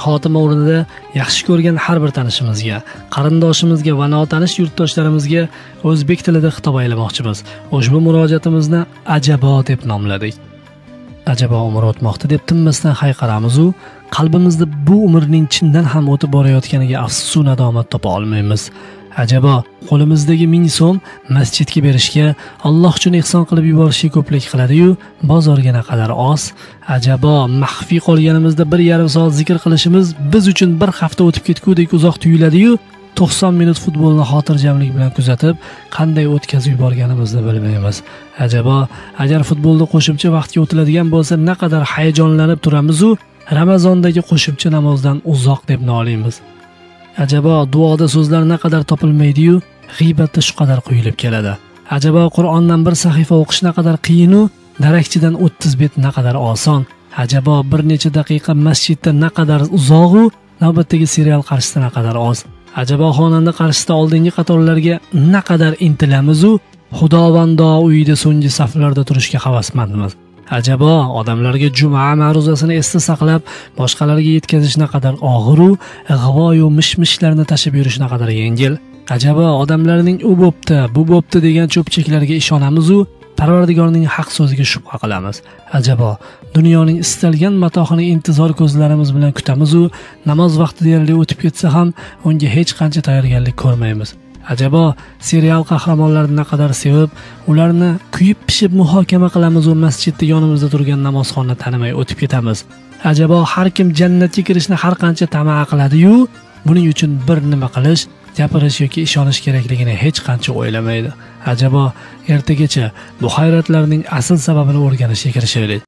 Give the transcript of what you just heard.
Xotima o'rnida yaxshi ko'rgan har bir tanishimizga, qarindoshimizga va notanish yurtdoshlarimizga o'zbek tilida xitob aylamoqchimiz. Ushbu murojaatimizni "Ajabo" deb nomladik. Ajabo umr o'tmoqda deb tinmasdan hayqiramiz u, qalbimizda bu umrning chindan ham o'tib borayotganiga afsus va nadomat topa olmaymiz. Ajabo qo'limizdagi 1000 so'm masjidga berishga, Alloh uchun ehson qilib yuborishga ko'plik qiladi-yu, bozorga naqadar oz. Ajabo maxfiy qolganimizda 1,5 soat zikr qilishimiz biz uchun bir hafta o'tib ketgudek uzoq tuyuladi-yu, 90 minut futbolni xotirjamlik bilan kuzatib, qanday o'tkazib yuborganimizni bilmaymiz. Ajabo agar futbolda qo'shimcha vaqtga o'tiladigan bo'lsa, naqadar hayajonlanib turamiz-u, Ramazondagi qo'shimcha namozdan uzoq deb noliymiz. Ajabo duoda so'zlar naqadar topilmaydi-yu, g'iybatda shu qadar quyilib keladi. Ajabo Qur'ondan bir sahifa o'qish naqadar qiyin-u, darakchidan 30 bet naqadar oson. Ajabo bir necha daqiqa masjidda naqadar uzoq-u, navbatdagi serial qarshisida naqadar oz. Ajabo xonanda qarshisida oldingi qatorlarga naqadar intilamiz-u, Xudovando uyida so'nggi saflarda turishga havasmandmiz. Ajabo odamlarga juma ma'ruzasini esda saqlab, boshqalarga yetkazish naqadar og'ir-u, ig'voyu mish-mishlarni tashib yurish naqadar yengil. Ajabo odamlarning u bo'pti, bu bo'pti degan cho'pchaklarga ishonamiz-u, Parvardigorning haq so'ziga shubha qilamiz. Ajabo dunyoning istalgan matohini intizor ko'zlarimiz bilan kutamiz-u, namoz vaqti deyarli o'tib ketsa ham unga hech qancha tayyorgarlik ko'rmaymiz. Ajabo serial qahramonlarini naqadar sevib, ularni kuyib pishib muhokama qilamiz va masjidda yonimizda turgan namozxonni tanimay o'tib ketamiz. Ajabo har kim jannatga kirishni har qancha tama qiladi-yu, buning uchun bir nima qilish, gapirish yoki ishonish kerakligini hech qancha o'ylamaydi. Ajabo ertagacha bu hayratlarning asl sababini o'rganishga kirishaylik.